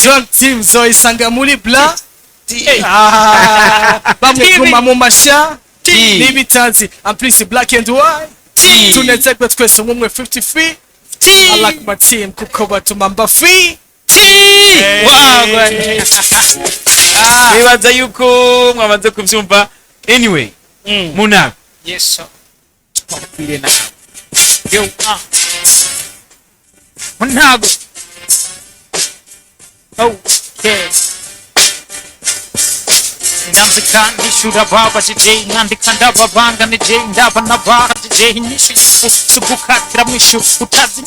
Strong team zoyisanga muri bla. Ah, bamwe guma mu masha n'ibitazi, en plus black and white, tunezerwe twese nk'umwe 53. I like my team kuko batuma mba free. Wow. Nibaza yuko mwamaze kubyumva. Anyway, Munago. Yes sir. Twabwire nawe. Yo, ah. Munago. Okay. Ndandika ndishura babajije, nandika ndababanganije, ndaba nabajije inyishu sugukatira mwishu utazi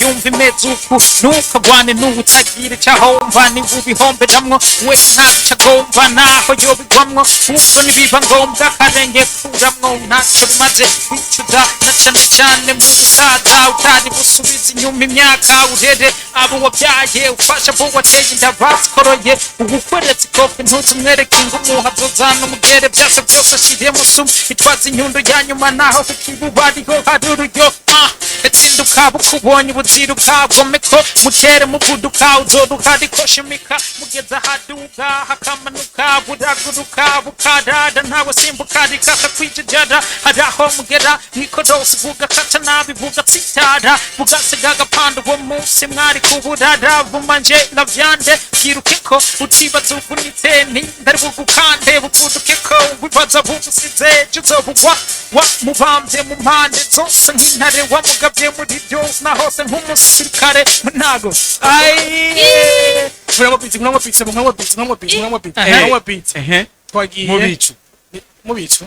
yumva imeze uku. Ntukagwane n'ubutagira icyo ahomba, niba ubihomberamwo we ntazi icyo agomba naho yobigwamwo, kuko nibiba ngombwa akarenge kuramwo ntacyo bimaze kwicuza, na cane cane mu busaza utari busubiza inyuma imyaka. Urere abo wabyaye, ufasha abo wateye inda basikoroye. Ugukweretse ikofi ntuzumwereke ingumu, hazozana umugere byose byose ashiriyemo sumu, itwaza inyundo ya nyuma naho kukibuba ariho hari ururyo. Ah, etsinduka bukubonye ubuziruka bwomeko mutere muvuduka uzoruka, ariko shimika mugeze ahaduga hakamanuka buraguruka bukarara ntawe simbuka rikakakwijejara. Hari aho mugera mwikorosi bugakaca nabi bugatsitara bugasiga agapanda, uwo munsi mwari kuburara bumanje la viande. Byiruke ko utibaza uvunitse ntindari bugukande, buvuduke ko wibaza bugusize ejo uzobugwa wa mubambye mu mpande zose nk'intare, wamugabye muri byose na hose nk'umusirikare. Ntago. Ai, muramo beat, muramo beat, muramo beat, muramo beat, muramo beat, muramo beat. Ehe. Twagiye Mu bicu. Mu bicu.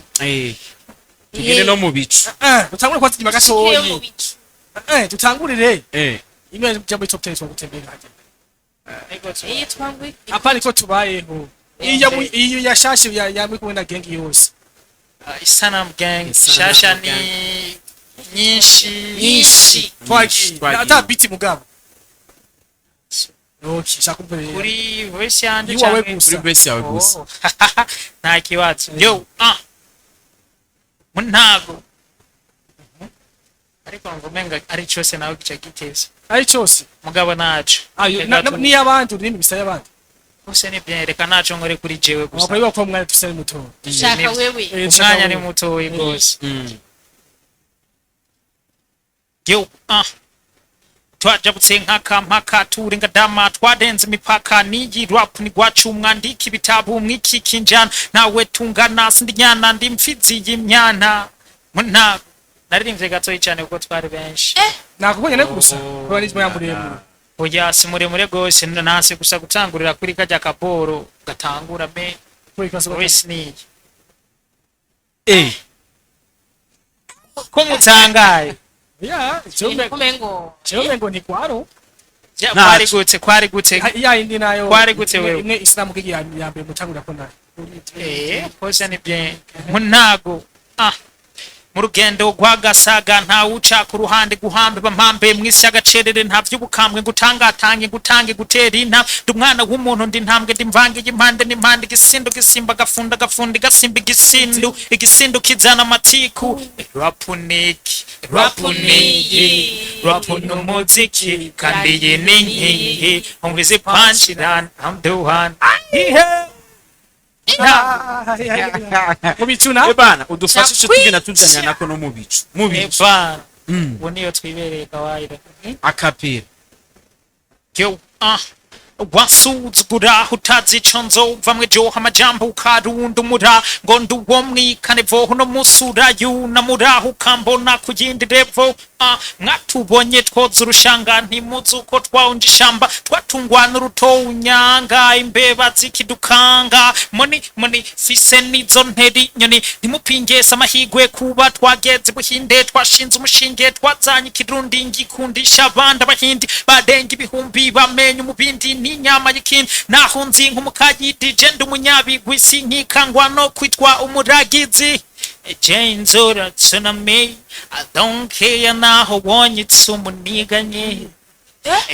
Tugende no mu bicu. Dutangure kwa inyuma Tugiye mu gatoyi. bicu. Dutangurire ino jambo top 10 twagutembera. Yitwa ngo iki? Apana ko tubayeho iyo iyo yashashe ya muri kumwe na gang yose. Isanamu Gang. Isanamu Shasha Gang. ni nyinshi. Nyinshi. Twagiye. Twagiye. Ata beat mugabo. Okay, shaka kumva. Kuri voice yanje Iwawe canke- gusa. Kuri base yawe gusa. Oh. Nta kibazo. Yo, ah, Munago, ariko numva umenga ari cyose nawe gica giteze. Ari cyose. Mugabo naco. Ayo Reka n'iyabandi, ururimi bisa y'abandi. Bose ni bien, reka naco nkore kuri jewe gusa. Wakora ko umwanya dufise ari muto. Dushaka wewe. Umwanya ni mutoyi rwose. Yo, ah, twajabutse nk'akampaka turenga dama, twarenze imipaka n'iyi rap ni gwacu. Mwandika ibitabo mwiki kinjana, nawe tungana sindi nyana, ndi mfizi y'imyana. Muna naririmbye gatoyi cyane kuko twari benshi. Nakubonye ne gusa kuba ni ya muremure. Oya, si muremure rwose, nase gusa gutangurira kuri kajya kaboro gatangura me. Kuri kaso. Voice niyi. Ko mutangaye? Ya, jewe. Kumengo. Jewe ngo ni kwaro. Ntaco. Kwari gute? Kwari gute? Ya indi nayo. Kwari gute wewe? Imwe Islam kigi ya mbere mutangura ko nayo. Kose ni bien. Munago, ah, mu rugendo rw'agasaga ntawuca ku ruhande, guhambe bampambe mw'isi y'agacerere, nta vy'ubukambwe ngutangatange ngutange gutera inta. Ndi umwana w'umuntu, ndi ntambwe, ndi mvange y'impande n'impande, igisindu gisimba agafunda agafunda igasimba igisindu, igisindu kizana amatiku. Rapuniki rapuniyi rapu n'umuziki kandi iyi ni inkingi, umvize punchline, I'm the one. Mu bicu na Ebana, udufashe ico tugenda tujanya nako no mu bicu, mu bicu. Ebana, ubu niyo twibereye kawaida. Akapera. Yo, ah, wasuzugura utazi ico nzova mwejo, amajambo ukarundumura ngo ndi uwo mwikane voho no musura yunamura ukambona ku yindi level. Ah, mwatubonye twoza urushanga, ntimuzi uko twawunje ishamba, twatungwa n'urutonyanga, imbeba zikidukanga. Moni moni fise nizo nteri nyoni, ntimupingese amahigwe kuba twageze buhinde, twashinze umushinge, twazanye ikirundi ngikundisha abandi, abahindi barenga ibihumbi bamenye umubindi n'inyama y'ikindi. Naho nzi nk'umukayidi, je ndi umunyabigwi, sinkikangwa no kwitwa umuragizi. Jenzura tsunami, I don't care naho wonyitse umuniganye,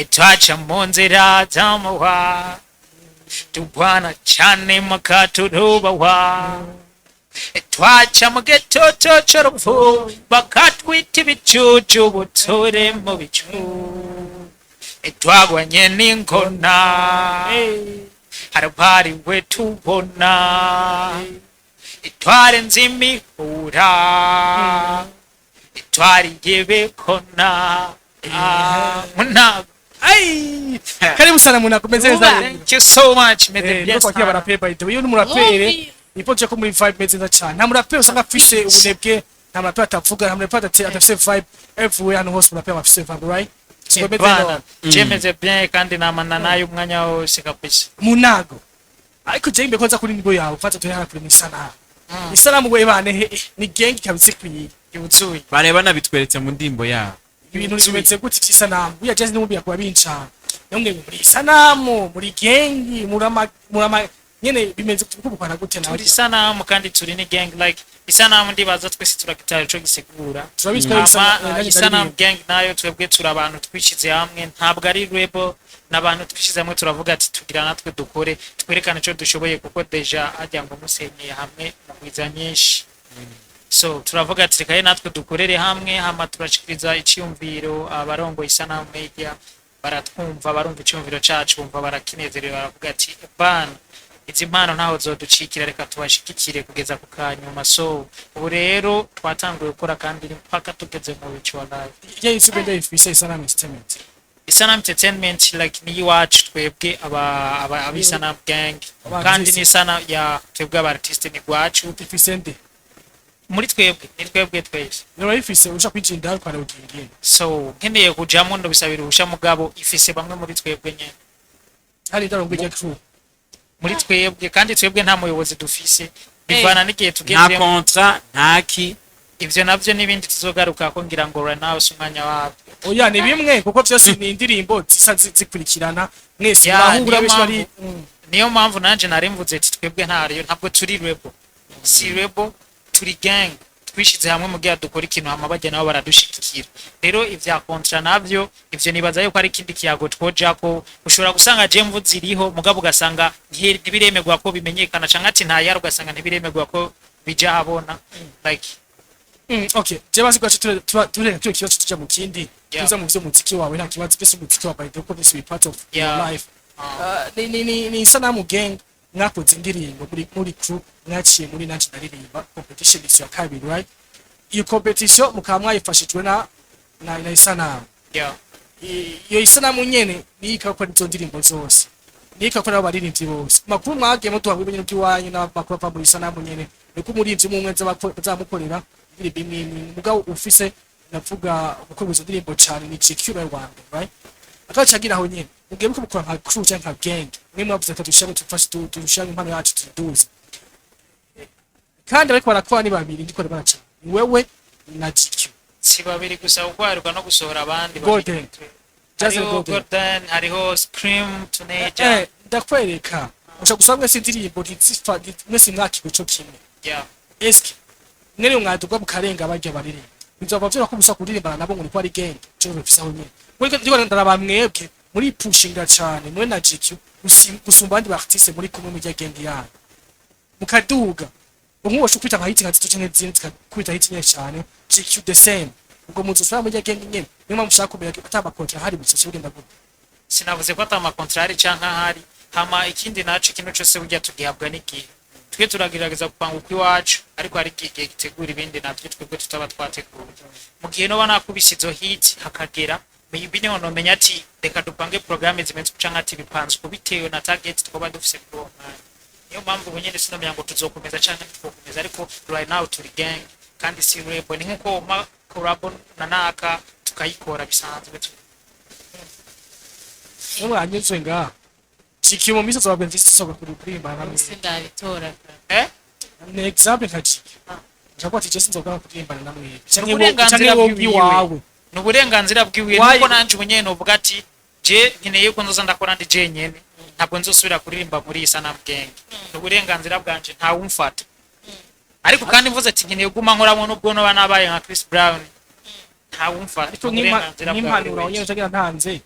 twaca mu nzira z'amahwa, tugwana cane makaturubahwa, twaca mu gitoto c'urupfu bakatwita ibicucu, buture mu bicu. Twagwanye n'ingona, harabariwe tubona, twarenze imihura, twariye bekona Munago. Ai, karibu sana Munago, meze neza. Vuba. Thank you so much, meze Eh, bien niko kwakira sana. abaraperi, by the way, uyu ni umuraperi. Mwumvise. Ipoje ko muri vibe meze neza cyane. Nta muraperi usanga afise ubunebwe, nta muraperi atavuga, nta muraperi adafise vibe. Everywhere, hano hose umuraperi aba afise vibe, right? So meze Bana, neza. je meze bien kandi namana nayo umwanya wose kabisa. Munago, ariko je imbere ko nza kuri nibo yawe, kwanza turi hano kuri isanamu. Isanamu we bane he, ni gang kabisa ikwiye. Yuzuye. Bareba nabitweretse mu ndimbo yabo. Ibintu bimeze gute vy'isanamu? Burya jazz n'ubundi yakuba bincana namwe muri isanamu, muri gang, murama nyene bimeze gute? Kubukwana gute nawe? Turi isanamu kandi turi ni gang. Like isanamu, ndibaza twese turagitara ico gisigura. Turabizi ko ari Hama, isanamu. Isanamu gang nayo, twebwe turi abantu twishize hamwe, ntabwo ari label, n'abantu twishize hamwe, turavuga ati tugira natwe dukore, twerekane ico dushoboye, kuko déjà harya ngo musenyeye hamwe mugwiza nyinshi. So turavuga ati reka natwe dukorere hamwe. Hama turashikiriza iciyumviro abarongo Isanamu Media, baratwumva, barumva iciyumviro cacu, bumva barakinezerewe, baravuga ati bana, izi mpano ntaho zoducikira, reka tubashigikire kugeza ku kanyuma. So ubu rero twatanguye gukora kandi mpaka tugeze mu bicu, wallahi. Ya YouTube ndayifise, Isanamu Entertainment. Isanamu Entertainment like ni iwacu twebwe aba abisanamu gang. Aba Kandi artiste. ni isana ya twebwe aba artiste, ni gwacu. Ifise nde? Muri twebwe, ni twebwe twese. Urayifise, ushaka kwinjira indani ukareba ugiye. So nkeneye kujamwo ndabisabira uruhusha, mugabo ifise bamwe muri twebwe nyene. Hari indaro ngo ijya crew. Muri twebwe, kandi twebwe nta muyobozi dufise, bivana n'igihe Nta tugezemo. contrat, nta ki. Ivyo navyo n'ibindi tuzogaruka ko, ngira ngo right now si umwanya wabyo. Oya, ni bimwe, kuko byose ni indirimbo zisa zikurikirana mwese Ya, murahura niyo benshi bari mpamvu. Niyo mpamvu nanje nari mvuze ati twebwe ntariyo, ntabwo turi label, si label, turi gang twishize hamwe mu gihe dukora ikintu, hama bajya nabo baradushigikira. Rero ivya contrat navyo, ivyo nibaza yuko ari ikindi kiyago twojako. Ushobora gusanga je mvuze iriho, mugabo ugasanga ntibiremerwa ko bimenyekana, canke ati ntayari, ugasanga ntibiremerwa ko bija habona, like. Okay, je bazi kwacu turenga kino kibazo tuja mu kindi. Yeah. Tuza mu vyo muziki wawe, nta kibazo, byose umuziki wa by the way, ko byose be part of your life. Ni Isanamu Gang, mwakoze indirimbo muri crew, mwaciye muri Nanje Ndaririmba competition is ya kabiri, right? Iyo competition mukaba mwayifashijwe na Isanamu. Yeah. Iyo Isanamu nyene niyo ikakora izo ndirimbo zose, niyo ikakora abaririmbyi bose. Makuru mwagiye muduha ibintu by'iwanyu n'amakuru ava muri Isanamu nyene, niko umuririmbyi umwe nzamukorera indirimbo imwe imwe, mugabo ufise ndavuga gukora izo ndirimbo cane ni GQ Rwanda, right? Akaca agira aho nyene mugiye muko mukora nka crew cyangwa nka gang, mwe mwavuze ati dushaka tufashe dushaka impano yacu tuyiduze, kandi ariko barakora ni babiri, ndiko baraca ni wewe na GQ. Si babiri gusa, kuko haheruka no gusohora abandi Golden. babiri. Just Hariho Golden. Golden, hariho Scream Tuneja. Eh, ndakwereka ushobora gusanga mwese indirimbo ntizifa mwese mwakirwa ico kimwe. Yeah. Eske mwene mwaduga mukarenga barya baririmba, bizova vyora ko musa kuririmbana nabo ngo niko ari gang cyo bifise aho nyene muri ndiko ndaraba mwebwe muri pushinga cane mwe na GQ gusumba abandi ba artiste muri kumwe muri gang yanyu, mukaduga umwe wosha kwita nka hit nka zito canke zindi zikakubita hit nyinshi cane, GQ the same. Ubwo muzosubira muri gang nyene, niyo mpamvu ushaka kumenya ata ma contrat hari bisoce bigenda gute? Sinavuze ko ata ma contrat ari canke ahari. Hama ikindi naco, ikintu cose burya tugihabwa n'igihe. Twe turagerageza gupanga uko iwacu, ariko hari igihe gitegura ibindi navyo twebwe tutaba twateguye. Mu gihe noba nakubise izo hit hakagera, maybe niho nomenya ati reka dupange programme zimeze uku, canke ati bipanzwe uku, bitewe na target twaba dufise kuri uwo mwanya. Niyo mpamvu ubu nyene sinomenya ngo tuzokomeza canke ntitwokomeza, ariko right now turi gang kandi si label. Ni nkuko woma collabo na naka tukayikora bisanzwe. Niyo mwanyuzwe ngaha GQ mu minsi azobabwira nti sisoka kuririmba namwe. Sindabitora. Eh. Ni example nka GQ nshaka ati je sinzoga kuririmbana namwe canke Uburenganzira canke wowe bwiwiwe. iwawe. Ni uburenganzira bwiwe. Why? Nuko nanje ubu nyene novuga ati je nkeneye ko nzoza ndakora ndi jenyene, ntabwo nzosubira kuririmba muri iyi Sanamu Gang, ni uburenganzira bwanje, ntawumfata. Ariko kandi mvuze ati nkeneye kuguma nkoramo nubwo noba nabaye nka Chris Brown, ntawumfata. Ariko Ni uburenganzira bwa buri nk'impanuro wese. nyene ncagira ntanze,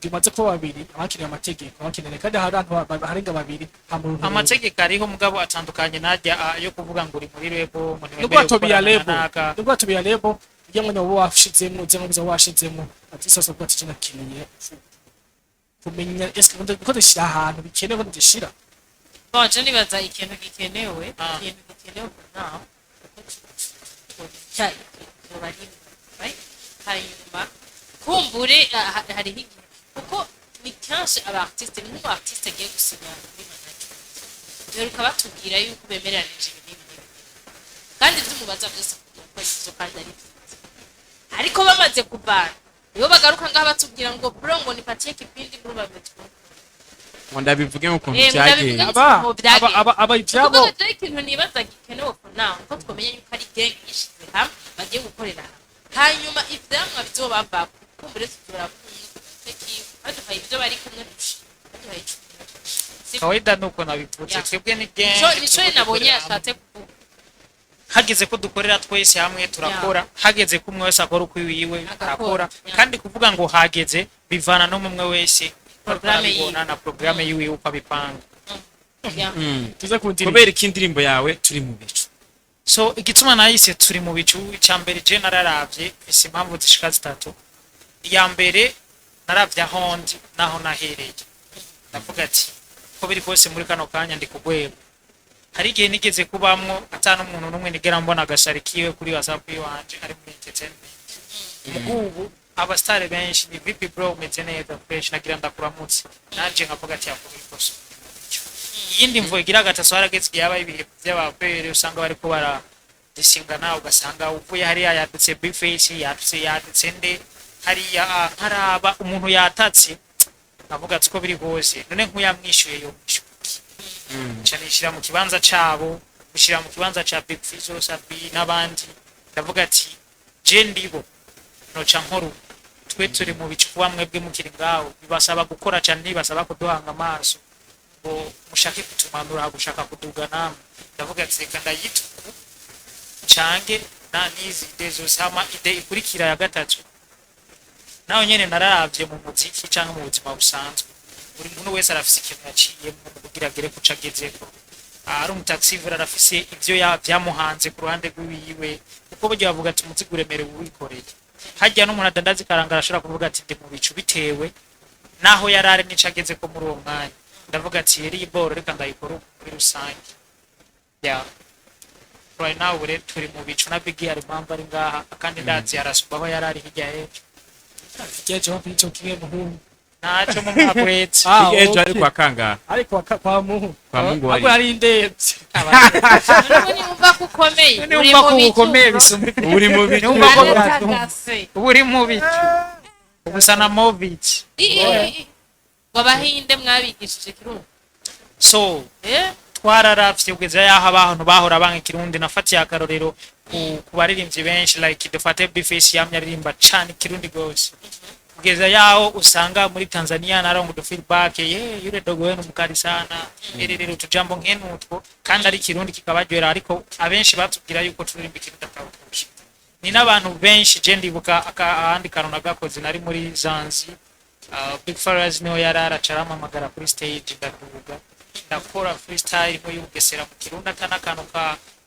bimaze kuba babiri abakeneye amategeko abakeneye, kandi hari abantu harenga babiri hama Amategeko ariho, mugabo atandukanye najya yo kuvuga ngo uri muri label ngo nubwo ntiwemerewe atobiya gukorana na label naka. Nubwo atobiya label, ujya mwanya wowe washizemwo ujya mwiza washizemwo ati sasa ubwo ati je nakeneye. Kumenya ese ko dushyira ahantu bikenewe ko dushyira. Bon, je nibaza ikintu gikenewe, Ah. ikintu gikenewe for now, uko twobica ibyo bari, right? Hanyuma kumbure hariho igihe, kuko ni kenshi aba artiste, ni nk'umu artiste agiye gusinya muri management, duheruka batubwira yuko bemeranije ibi n'ibi n'ibi, kandi ibyo umubaza byose kugira ko ari byo kandi ari byiza, ariko bamaze kuvana nibo bagaruka ngaho batubwira ngo bro, ngo nipatie kipindi ngo bameze. Ngo ndabivuge nk'ukuntu Eh, ngo byagenze. ndabivuge. Aba Mu byagenze. aba ibyabo. Kuko rero ikintu nibaza gikenewe for now, ko twamenye yuko ari gang yishize hamwe, bagiye gukorera hamwe, hanyuma ivyamwa bizobava kumbure tuzora baduhaye ibyo bari kumwe, dushima baduhaye 10. Kawaida nuko nabivuze. Yeah. Twebwe ni gang. Nico nabonye yashatse kuvuga. Hageze ko dukorera twese hamwe turakora, hageze ko umwe wese akora uko iwiwe Agakora, arakora. yeah. Kandi kuvuga ngo hageze bivana n'umwe wese uko ariko Programme arabibona yiwe. Na programme yiwe uko abipanga. Yeah. Tuze ku ndirimbo. Kubera ko indirimbo yawe "Turi mu bicu"? So igituma nayise "Turi mu bicu", icya mbere je nararavye, mfise impamvu zishika zitatu. Iya mbere, naravye aho ndi naho nahereye, ndavuga ati ko biri kose muri kano kanya ndi ku rwego hari igihe nigeze kubamwo ata n'umuntu n'umwe nigera mbona agashari kiwe kuri WhatsApp iwanje ari muri entertainment. Mugubu abasitari benshi ni "Vipi bro, umeze neza, fresh, nagira ndakuramutse", nanje nkavuga ati yakubiri ikosa. Iyindi mvo igira gatatu, harageze igihe habaho ibihe by'abapere, usanga bariko baradisingana, ugasanga uvuye hariya yadutse Bface, yadutse nde hariya, nkaraba umuntu yatatse, nkavuga ati uko biri kose none nk'uyamwishuye yomwishuye iki? Nca nishyira mu kibanza cabo, gushyira mu kibanza ca Big Fizzo, Sabi n'abandi, ndavuga ati je ndibo noca nkora ubu. Twe turi mu bicu, kuba mwebwe mukiri ngaho bibasaba gukora cyane, ntibasaba kuduhanga amaso ngo mushake kutumanura, gushaka kuduga namwe. Ndavuga ati reka ndayita uku, cange na n'izi idée zose. Hama idée ikurikira ya gatatu, nawe nyene nararavye mu muziki canke mu buzima busanzwe, buri muntu wese arafise ikintu yaciyemwo kugira agere kuco agezeko. Ari umutaxivura, arafise ivyo vyamuhanze ku ruhande rw'iwiwe, kuko burya bavuga ati umuzigo uremerewe uwikoreye. Harya n'umuntu adandaza ikaranga arashobora kuvuga ati ndi mu bicu, bitewe naho yari ari n'ico agezeko muri uwo mwanya. Ndavuga ati rero iyi boro reka ndayikora uku muri rusange. Yeah. Right now ubu rero turi mu bicu na Biggie hari impamvu ari ngaha, kandi ndazi arasumba aho yari ari hirya y'ejo. Ejo ico kimwe muhungu. Ntaco mu mwaka uhetse. Ah, Ejo okay. ari kwa kangahe? Ariko kwa Muhu. Kwa Mungu wari. Ahubwo yari indemvye. None niwumva ko ukomeye, uri Niwumva mu ko bicu, ukomeye bro. bisumba. Uri mu bicu. Niwumva ko Baratagase. uba uri mu bicu, ubu usa na Movit. Ngo abahinde mwabigishije Kirundi? So Eh? twararavye kugeza yaho abantu bahora banka Ikirundi. Nafatiye akarorero ku baririmbyi benshi, like dufate Bface, yamye aririmba cane Ikirundi gose, kugeza yaho usanga muri Tanzania narongo du feedback ye yule dogo wenu mkali sana, ererero utujambo nkenutwo, kandi ari Ikirundi kikabaryohera. Ariko abenshi batubwira yuko turirimba Ikirundi atawukurusha ni n'abantu benshi. Je ndibuka ahandi kantu nagakoze, nari muri Zanzi, Big Farious niho yari araca, arampamagara kuri stage, ndaduga ndakora freestyle imwe y'Ubugesera mu Kirundi, ata n'akantu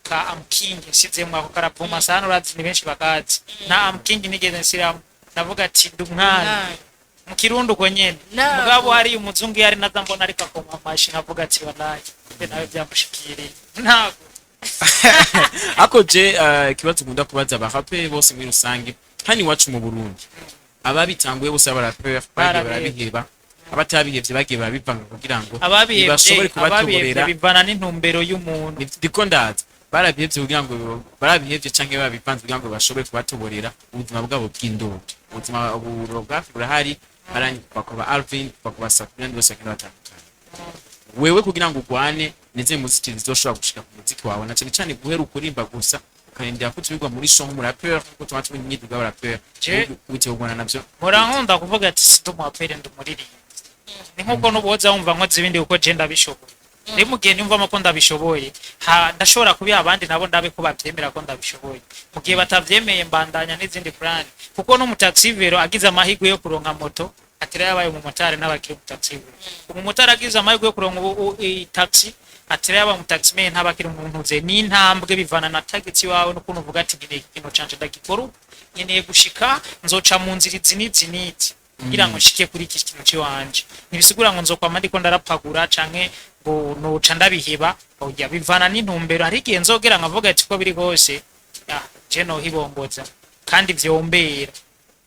ka am king nsizemwo, ako karavuma sana, urazi ni benshi bakazi, nta am king nigeze nsiramo. Ndavuga ati ndi umwana Umwana. mu Kirundi uko nyene. Ntabwo. Mugabo hari umuzungu yari naza mbona ariko akoma amashi, nkavuga ati wallahi kumbe nawe byamushikiriye ntabwo. Ako je ikibazo nkunda kubaza abaraperi bose muri rusange hano iwacu mu Burundi, ababitanguye bose abaraperi bagiye Barabihevye. barabiheba, abatabihevye bagiye barabivanga kugira ngo Ababihevye ntibashobore ababihevye kubatoborera. bivana n'intumbero y'umuntu. Ndiko ndaza, barabihevye kugira ngo barabihevye canke babivanze kugira ngo bashobore kubatoborera ubuzima bwabo bw'indoto. Ubuzima bwafi burahari, baranye kuva ku ba Alvin, kuva ku ba Safi n'abandi bose bagenda batandukanye. Wewe kugira ngo ugwane nize muziki zizoshobora gushika ku muziki wawe, na cane cane guhera ukurimba gusa ukarindira ko tubigwa muri show nk'umurapeur, nkuko tuba tubona imyidugo y'abarapeur, witewe kugwana navyo? Mpora nkunda kuvuga ati si ndi umuraperi, ndi umuririmbyi. Ni nkuko n'ubuhoza wumva nkoze ibindi kuko je ndabishoboye. Rero mu gihe nimvamo ko ndabishoboye, ndashobora kubiha abandi nabo ndabe ko bavyemera ko ndabishoboye. Mu gihe batavyemeye, mbandanya n'izindi plan, kuko n'umutaxivero agize amahirwe yo kuronka moto atira yabaye umumotari n'abakiri umutaxivero. Umumotari agize amahirwe yo kuronka taxi atira yabaye umutaximen, ntabakiri umuntu uze. Ni intambwe, bivana na target wawe n'ukuntu uvuga ati nkeneye ikintu canje ndagikora ubu, nkeneye gushika, nzoca mu nzira izi n'izi n'izi. Kugira ngo nshike kuri iki kintu ciwanje, ntibisigura ngo nzokwama ndiko ndarapagura canke ngo noca ndabiheba. Oya, bivana n'intumbero. Hari igihe nzogera nkavuga ati ko biri kose, ah, je nohibongoza kandi vyombera.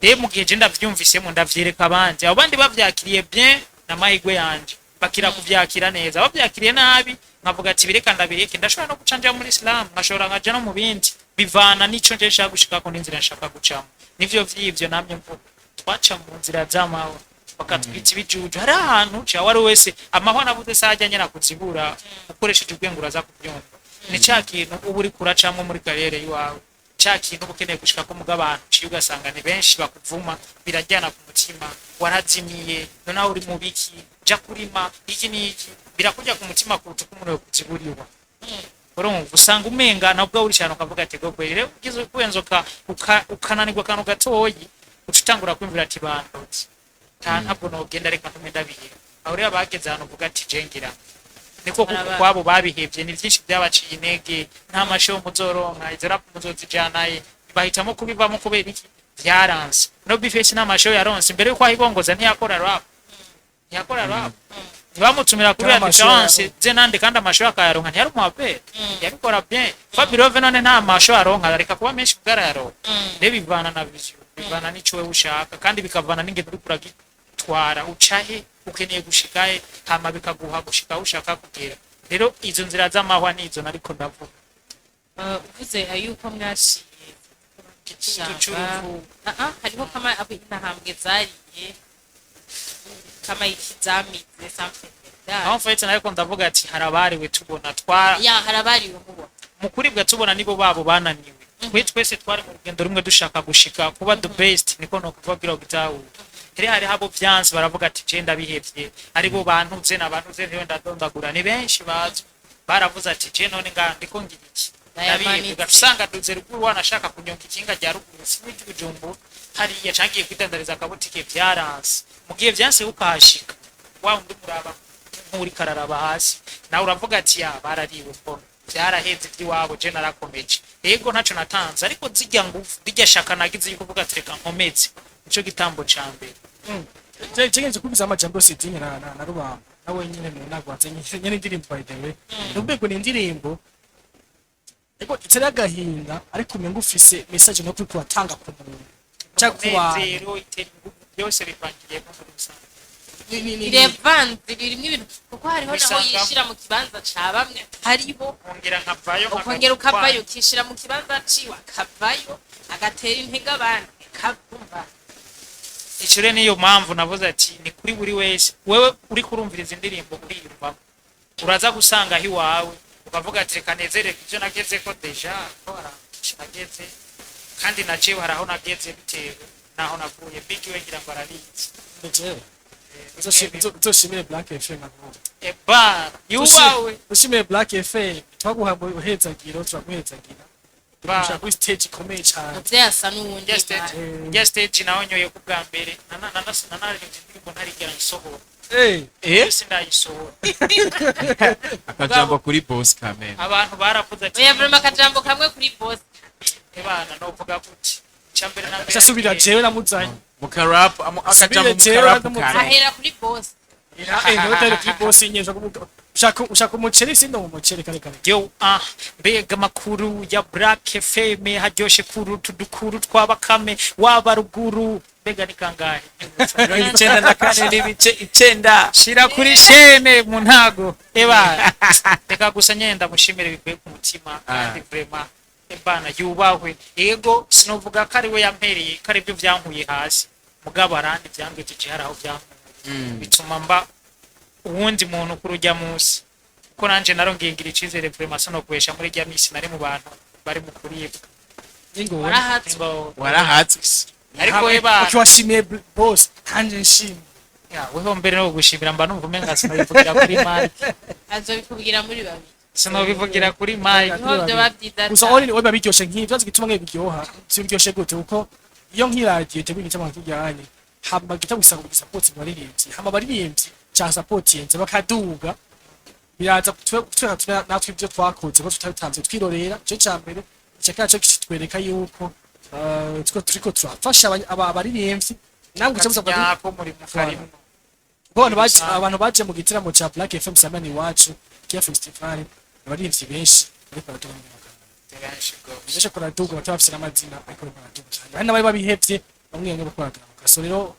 Rero mu gihe je ndavyumvisemo, ndavyereka abandi, abo bandi bavyakiriye bien n'amahirwe yanje, bakira kuvyakira neza. Bavyakiriye nabi, nkavuga ati bireka, ndabireke. Ndashobora no guca nja muri Islam, nkashobora nkaja no mu bindi, bivana n'ico nje nshaka gushikako n'inzira nshaka gucamo. Nivyo vy'ivyo namye mvuga, twaca mu nzira z'amahwa, bakatwita ibijuju. Hari ahantu uca wari wese amahwa nabuze sajya nyene akuzibura, ukoresheje ubwenge uraza kubyumva. Ni ca kintu uba uriko uracamwo muri carrière iwawe, ca kintu uba ukeneye gushikako, muga abantu uciye ugasanga ni benshi bakuvuma, birajyana ku mutima, warazimiye, nonaho uri mu biki, ja kurima iki n'iki, birakujya ku mutima kuruta uko umuntu yokuziburiwa. Urumva usanga umenga nabwo uri cyane, ukavuga ati go kweri. Rero ugize kwenzoka ukananirwa akantu gatoyi, uca utangura kwumvira ati bandotse, ntabwo nogenda, reka ntume ndabiheba. Aho rero abageze ahantu uvuga ati jengira niko kuko kwabo babihevye, ni byinshi byabaciye intege, nta ma show muzoronka, izo rap muzozijanaye, bahitamo kubivamo. Kubera iki? Vyaranse. No B-Face nta ma show yaronse imbere yuko ahibongoza, ntiyakora rap, ntiyakora rap, ntibamutumira kuri Nta ma show différence yaronse. ze nande, kandi ama show akayaronka. Ntiyari umuapere, yabikora bien. Fabirove none nta ma show aronka, areka kuba menshi kubwo arayaronka. Rero bivana na vision, bivana n'ico wewe ushaka, kandi bikavana n'ingendo uriko uragitwara, ucahe ukeneye gushikahe, hama bikaguha gushika aho ushaka kugera. Rero izo nzira z'amahwa nizo nariko ndavuga. Uvuze yuko mwaciye Igitutu c'urupfu. Ah, ah, hariho kama abo intahambwe zariye, kama iki zamize, something like that. Aho mfahetse nariko ndavuga ati harabariwe tubona twa Ya, harabariwe mubona. Mu kuribwa tubona nibo babo bananiwe. Twe twese twari mu rugendo rumwe dushaka gushika kuba the best, niko no kuvuga kugira gitahu. Rero hariho abo vyanse, baravuga ati je ndabihevye, aribo bantuze n'abantuze, ntiwe ndadondagura, ni benshi bazwi baravuze ati je none nga ndiko ngira iki, ndabihevye. Ndayamanitse. Ugaca usanga duze ruguru, wanashaka kunyonga ikinga rya ruguru sinzi Bujumbura hariya, cangiye kwidandariza akabutike, vyaranse. Mu gihe vyanse ukahashika, wa undi muraba nk'uriko araraba hasi, nawe uravuga ati ya barariwe mbona vyaraheze ivy'iwabo, je narakomeje. Yego, ntaco natanze, ariko zirya nguvu, rirya shaka nagize yuko uvuga ati reka nkomeze, nico gitambo ca mbere. Cyegenze kubiza amajambo yose dinye na Rubamba nawe nyine mu nagwanze nyine indirimbo, by the way, nubwo ni indirimbo ariko itari agahinda, ariko umenga ufise message no kuri kuratanga ku muntu cyangwa ku bantu. Umunezero, itera inguvu, byose bivangiyemo muri rusange. Birevanze, birimo ibintu, kuko hariho naho Bisangamo. yishira mu kibanza ca bamwe haribo. Nkongera nkavayo. Ukongera ukavayo, ukishira mu kibanza ciwe, akavayo agatera intege abandi, akavumva. Ico rero niyo mpamvu navuze ati ni kuri buri wese. Wewe uriko urumviriza indirimbo, uriyumvamo, uraza gusanga aho iwawe ukavuga ati reka nezererwe ibyo nagezeko déjà, ko hari aho nageze kandi naciwe, hari aho nageze bitewe n'aho navuye. Big we ngira ngo arabizi. Jewe uzoshimire Black FM nkavuga. Eba yubawe. Ushimire Black FM, twaguha mu uhezagiro, turaguhezagira. Ba. Ushaka kuri stage ikomeye cyane. Muvyeyi asa n'uwundi. Rya stage, rya stage naho nyoye ku bwa mbere, nanaririmbye indirimbo ntarigera nsohora. Eh. Sindayisohora. Akajambo kuri boss kamere. Abantu baravuze ati Oya, vraiment, akajambo kamwe kuri boss. Ebana, novuga gute? Icya mbere na mbere Asubira jewe namuzanye. Mu karap akajambo mu Subire jewe karap ndamuzanye. kare. Ahera kuri boss. Eh, niwe utari kuri boss nyine, ushaka umuceri, sindo mu muceri kare kare. Yo, ah, mbega amakuru ya Black FM, haryoshe kuru tudukuru twabakame waba ruguru, mbega ni kangahe? 94.9. Shira kuri shene mu ntago. Eba, reka gusa nyene ndamushimire bikuye ku mutima, kandi vraiment ebana yubahwe. Yego, sinovuga ko ari we yampereye, ko ari byo byankuye hasi, mugabo arandi byangejeje hari aho byankuye, bituma mba uwundi muntu kuri ujya munsi, kuko nanje narongeye ngira icizere vraiment, sinokwesha muri rya misi nari mu bantu bari mu kuribwa. Ingo. Warahatswe. Warahatswe. Ariko eba. Ukiwashimiye boss kanje nshimye. Ya, weho mbere no gushimira mba numva umenga sinobivugira kuri mike. Azobikubwira muri babiri. Sinobivugira kuri mike. Niho vyoba vyiza Gusa cane. oni oba biryoshe nk'ivyo, azi gituma ngiye biryoha, si biryoshe gute? Kuko iyo nk'iradiyo iteguye igitaramo nk'ijyanye, hama gita gusa ngo support mu baririmbyi, hama abaririmbyi ca supportinze bakaduga, biraza kutwereka natwe ibyo twakoze ko tutabitanze twirorera. Ico ca mbere, ica kabiri cyo kitwereka yuko turiko turafasha abaririmbyi. Namwe uca muza Nyako muri mu karimo. Kuko abantu baje mu gitaramo ca Black FM Samani iwacu Kia Festival, abaririmbyi benshi ariko baraduga mu mwaka. Benshi gose. Benshi baraduga, bataba bafise n'amazina, ariko baraduga cyane. Hari n'abari babihevye, bamwe bamwe bariko baragaruka. So rero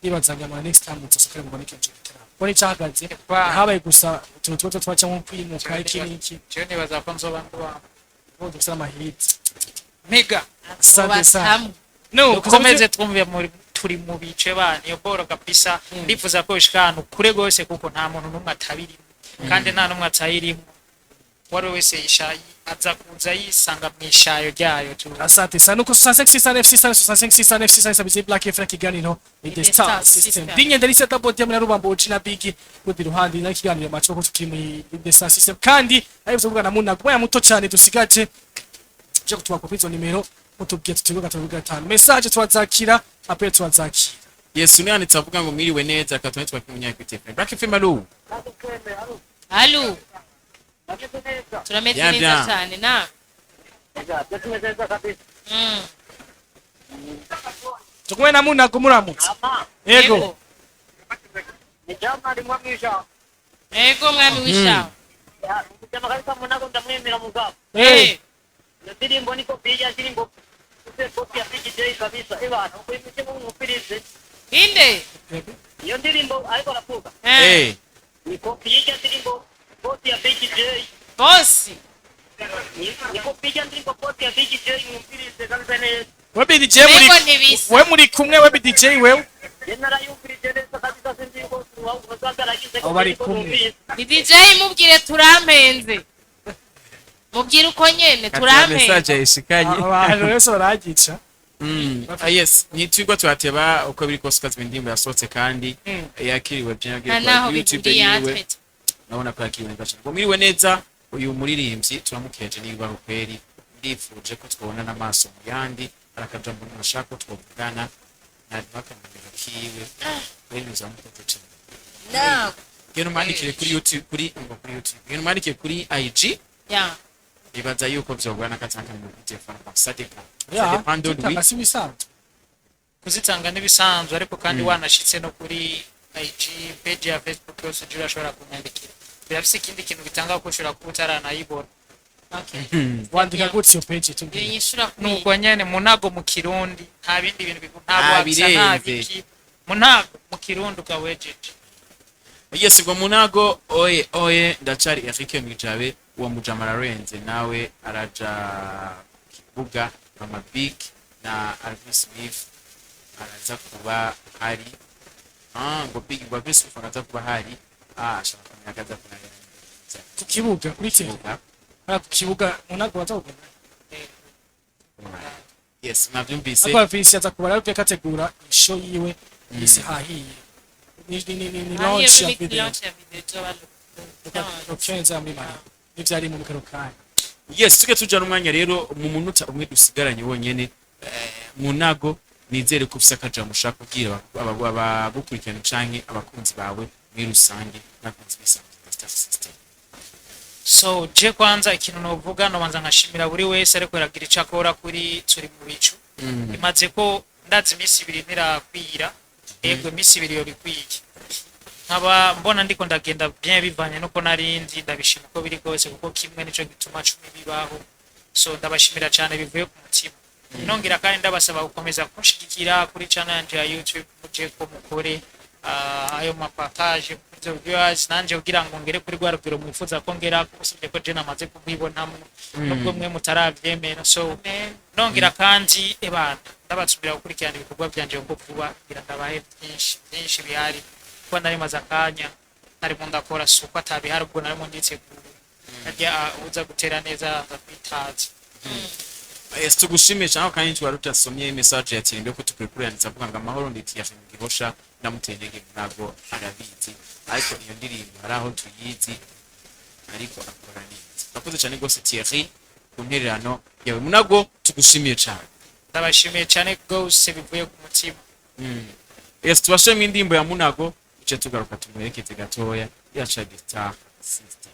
nibaza ngo ama next time muzosokere muboneke ico gitaramo, kuko nicahagaze habaye gusa utuntu tuba twaca nko kwimuka, iki n'iki. Jewe nibaza ko nzoba nduwa Ubu dufise amahit. Miga. Asante sana. Hamwe. No komeze twumve muri turi mu bice bana iyo boro kabisa. Ndifuza ko ishika ahantu kure gose, kuko nta muntu n'umwe atabirimo kandi nta n'umwe atayirimo. Uwo ari we wese aza kuza yisanga mu ishayo ryayo tu. Asante sana. Nuko 65 609 665 609 6 Black FM, kiganiro ni The Star System. Dinye Delisa Double D na Rubambo na Big kundi ruhande na kiganiro macho ko tukiri muri The Star System, kandi ari kuvuga na muna kuba muto cyane dusigaje je kutuba kuri izo nimero mutubwiye tutubwiye gatatu gatanu message twazakira après twazakira. Yesu yanditse avuga ngo mwiriwe neza, reka tubone twakumunya kuri telefone. Black FM, allo? Allo, turameze Bien, neza bien. cyane na. Tukumwe na muna kumuramutsa. Yego. Ego, mwami w'ishawa. Eh. Ndirimbo niko bija ndirimbo kopi ya PJ kabisa ebana uko imije mu mupirize. Inde? Iyo ndirimbo ariko aravuga Eh. Ni kopi y'irya ndirimbo kopi ya PJ. Bosi. Ni kopi y'irya ndirimbo kopi ya PJ, mwumvirize kabisa neza. We BDJ muri Ego, ntibisa. We muri kumwe, we BDJ wewe. Je narayumvirije neza kabisa, sinzi yuko uzagaragize. Abo bari kumwe. Ni DJ, mubwire turampenze, mubwire uko nyene Kati turampenze. message yayishikanye. Abantu bose baragica. Ah, yes, ntitwigwa tuhateba, uko biri kose kazi indirimbo yasohotse kandi yakiriwe Nta bya naho YouTube bihuriye yiwe. natwe. Urabona ko yakiriwe neza cyane. Ngo mwiriwe neza, uyu muririmbyi turamukeje niba rukweri, ndifuje ko twabona n'amaso mu yandi, hari akajambo nashaka ko twavugana nari akamaro kiwe kweri muzamukoze cyane. Na. Genda umwandikire kuri YouTube, kuri ngo kuri YouTube, genda umwandikire kuri IG. Ya. Nibaza yuko vyogorana katanga mu telefone, ça dépend, ça Ya. dépend de lui. Tutanga si bisanzwe. Kuzitanga n'ibisanzwe, ariko kandi wanashitse no kuri IG page ya Facebook yose uje urashobora kunyandikira. Birafise ikindi kintu bitanga ko ushobora kuba utaranayibona. Wandika gutyo iyo page Iyo tubwire. nyishura kuri Nuko nyene Munago mu Kirundi, nta bindi bintu nta Nta bwakisa, nta birenze. biki, Munago mu Kirundi ukawejeje. Yes, ngo Munago oye oye, ndacari Eric Mwijabe, uwo mujama ararenze, nawe araja ku kibuga. Mama Big na Alvin Smith araza kuba hari. Ngo Big, ngo Alvin Smith araza kuba hari. Ashaka kumenya akaza kuba hari Ku kibuga kuri TV. Kibuga. Hariya ku kibuga Munago baza kugenda. Yes, mwavyumvise. Ariko Alvis aza kuba rero kategura ishow yiwe isi hahiye. Ni launch ya video. Launch ya video izoba Lokenza muri mara. N'ivyari mu karo kanya. Yes, tuge tuja n'umwanya rero mu munota umwe dusigaranye wonyene. Munago, nizere ko ufise akajambo ushaka kubwira abagukurikirana canke abakunzi bawe muri rusange n'abakunzi b'isanzwe Star System. So je kwanza ikintu novuga, nobanza nkashimira buri wese ariko aragira ico akora kuri turi mu bicu. Imaze ko ndazi iminsi 2 ntirakwira, yego, iminsi 2 yoba ikwiye, nkaba mbona ndiko ndagenda bien bivanye nuko narindi. Ndabishima uko biri kose, kuko kimwe nico gituma 10 bibaho. So ndabashimira cyane bivuye ku mutima. Nongera kandi ndabasaba gukomeza kunshigikira kuri channel yanje ya YouTube, muje ko mukore ayo mapartage izo viewers, nanje kugira ngo ngere kuri rwa rugero mwifuza ko ngera, usibye ko je namaze kubibonamwo nubwo mwe mutaravyemera. So nongera kandi ebana ndabatsubira gukurikirana ibikorwa byanje, kuko vuba kugira ndabahe byinshi byinshi bihari, kuko nari maze akanya narimo ndakora, si uko atabihari, ubwo narimo nditegura harya uza gutera neza aza kwitaza. Yes, tugushimiye cyane. Kandi twari tutasomye message ya Tirimbe ko tukuri kuri, yanditse avuga ngo amahoro, nditi ya Gihosha, ndamuteye intege, ntabwo arabizi, ariko iyo ndirimbo hari aho tuyizi, ariko akora neza. Urakoze cyane rwose Thierry ku ntererano yawe. Munago, tugushimiye cyane. Ndabashimiye cyane rwose bivuye ku mutima. Yes, tubashemo indirimbo ya Munago, duce tugaruka tumuherekeze gatoya yaca Star System.